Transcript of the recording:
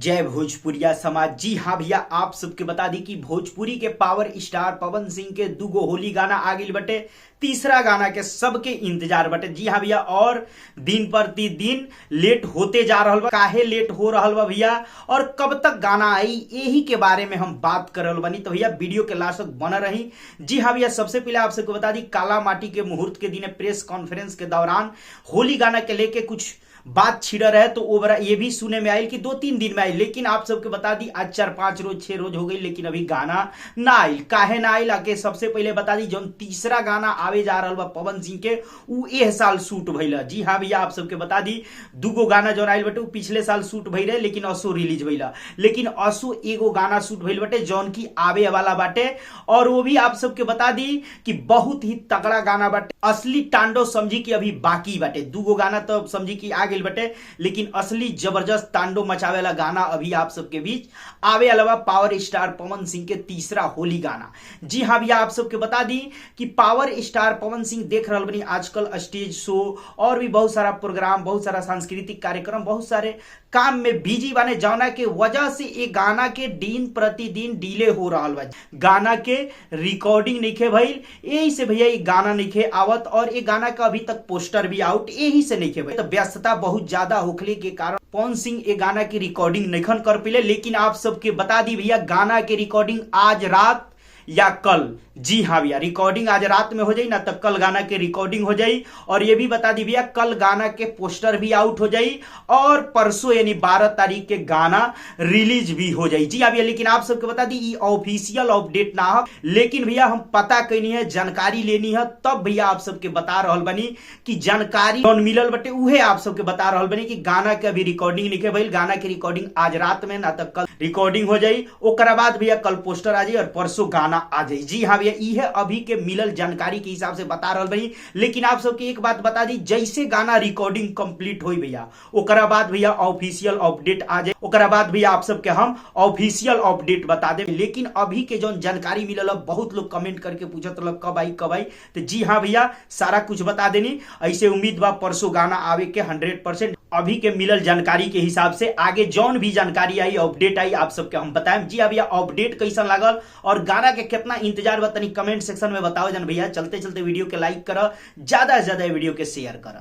जय भोजपुरिया समाज। जी हाँ भैया, आप सबके बता दी कि भोजपुरी के पावर स्टार पवन सिंह के दुगो होली गाना आ गइल बटे, तीसरा गाना के सबके इंतजार बटे। जी हाँ भैया, और दिन प्रतिदिन लेट होते जा रहल बा। काहे लेट हो रहल बा भैया और कब तक गाना आई, यही के बारे में हम बात कर रहल बानी। तो भैया वीडियो के लास्ट तक बना रही। जी हाँ भैया, सबसे पहले आप सबके बता दी काला माटी के मुहूर्त के दिन प्रेस कॉन्फ्रेंस के दौरान होली गाना के लेके कुछ बात छिड़ रहे, तो वो बड़ा ये भी सुने में आई कि 2-3 दिन में आई, लेकिन आप सबके बता दी आज 4-5 रोज 6 रोज हो गई, लेकिन अभी गाना ना आयल। काहे ना आयल आके सबसे पहले बता दी जौन तीसरा गाना आवे जा रहा बा पवन सिंह के उ एह साल शूट भइल। जी हाँ भैया, आप सबके बता दी दुगो गाना जौन आयल बटे उ पिछले साल शूट भइल रहे, लेकिन असो रिलीज भइल। लेकिन असो एगो गाना शूट भइल बटे जौन की आवे वाला बाटे, और वो भी आप सबके बता दी कि बहुत ही तगड़ा गाना बाटे। असली तांडव समझी कि अभी बाकी बाटे, दुगो गाना तो समझी कि आ गइल बटे, लेकिन असली जबरदस्त तांडव मचावे वाला गाना अभी आप सबके बीच आवे अलावा पावर स्टार पवन सिंह के तीसरा होली गाना। जी हाँ भैया, आप सबके बता दी कि पावर स्टार पवन सिंह देख रहल बनी आजकल स्टेज शो और भी बहुत सारा प्रोग्राम, बहुत सारा सांस्कृतिक कार्यक्रम, बहुत सारे काम में बिजी बाने, जौना के वजह से ये गाना के दिन प्रतिदिन डिले हो रहा बा। गाना के रिकॉर्डिंग नइखे भइल, यही से भैया ये गाना नइखे आवत, और ये गाना का अभी तक पोस्टर भी आउट यही से नइखे भइल। तो व्यस्तता बहुत ज्यादा होखले के कारण पवन सिंह ये गाना की रिकॉर्डिंग नइखन कर पिले। लेकिन आप सबके बता दी भैया गाना के रिकॉर्डिंग आज रात या कल, जी हाँ भैया रिकॉर्डिंग आज रात में हो जाई ना तो कल गाना के रिकॉर्डिंग हो जाई। और ये भी बता दी भैया कल गाना के पोस्टर भी आउट हो जाई और परसों यानी 12 तारीख के गाना रिलीज भी हो जाई। जी हाँ भैया, लेकिन आप सबके बता दी ये ऑफिशियल अपडेट ना हो, लेकिन भैया हम पता कैनी है, जानकारी लेनी है, तब भैया आप सबके बता रहल बनी कि जानकारी जौन मिलल बटे उहे आप सबके बता रहल बनी कि गाना के अभी रिकॉर्डिंग नहीं भइल, गाना के रिकॉर्डिंग आज रात में ना तो कल रिकॉर्डिंग हो जाई, ओकरा बाद भैया कल पोस्टर आ जाई और परसों गाना आ जाई। जी हाँ भैया, ये अभी के मिलल जानकारी के हिसाब से बता रहल बनी। लेकिन आप सबके एक बात बता दी, जैसे गाना रिकॉर्डिंग कंप्लीट होई भैया ओकरा बाद भैया ऑफिशियल अपडेट आ जाए, ओकरा बाद भैया आप सबके हम ऑफिशियल अपडेट बता दे। लेकिन अभी के जौन जानकारी मिलल है, बहुत लोग कमेंट करके पूछत रहल कब आई कब आई, तो जी हाँ भैया सारा कुछ बता देनी। ऐसे उम्मीद बा परसों गाना आवे के 100%। अभी के मिलल जानकारी के हिसाब से आगे जौन भी जानकारी आई अपडेट आई आप सबके हम बताएं। जी हाँ भैया, अपडेट कैसन लागल और गाना के कितना इंतजार बा तनी कमेंट सेक्शन में बताओ जन भैया। चलते चलते वीडियो के लाइक करो, ज्यादा से ज्यादा वीडियो के शेयर करो।